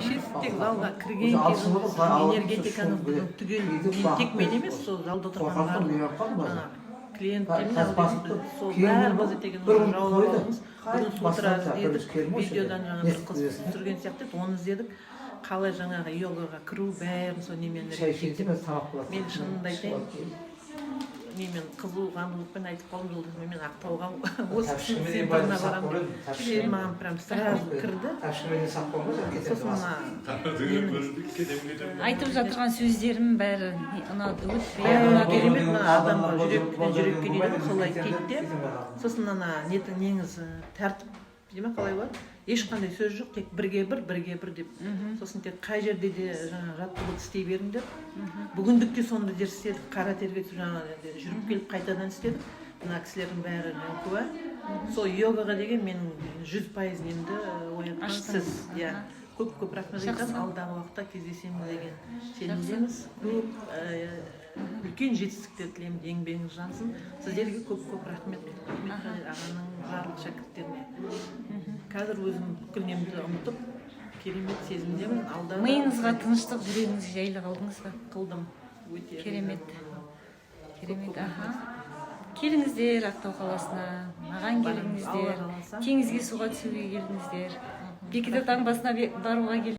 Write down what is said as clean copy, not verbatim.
Кеше сіз тек залға кірген кезіңіз, сіздің энергетикаңыз бүгін түгел, мен тек мен емес, сол залда отырған барлық ана клиенттермен, сол бәріміз деген уже жауап алдыңыз. Бүгін сутра іздедік, видеодан жаңа бір қыз түсірген сияқты еді, оны іздедік, қалай жаңағы йогаға кіру, бәрін сол немен реттеп. Мен шынымды айтайын, немен, қызу қандылықпен айтып қалдым жолдасыма: мен Ақтауға, осы кісінің центрына барамын деп. Кеше маған прям сразу кірді. Сосын мына Айтып жатырған сөздерім бәрі ұнады, өтпей бәрі ұнады. Керемет, мына адамға жүректен жүрекке дейді ғой, солай кетті де. Сосын ана нетің, неңіз, тәртіп дей ма, қалай болады, ешқандай сөз жоқ, тек бірге бір, бірге бір деп. Сосын тек қай жерде де жаңағы жаттығуды істей беріңдер. Бүгіндік те соны біздер істедік, қара терге түсіп, жаңағы жүріп келіп, қайтадан істедік. Мына кісілердің бәрі куә. Сол йогаға деген менің 100% немді оятқан Аштыңыз. сіз, иә. Көп көп рахмет айтамын. Алдағы уақытта кездесеміз деген сенімдеміз. Көп үлкен жетістіктер тілеймін, еңбегіңіз жансын. Сіздерге көп көп рахмет, Мұхаммедқадир ағаның барлық шәкірттеріне. Қазір өзім бүкіл немді ұмытып, керемет сезімдемін. Алда да Миыңызға тыныштық, жүрегіңізге жайлы қалдыңыз ба? Қылдым, өте Керемет. ризамын. Керемет. Көп көп Аха, келіңіздер Ақтау қаласына, маған Барамыз, келіңіздер. Алла қаласа. Теңізге суға түсуге келдіңіздер, Бекет атаның басына баруға.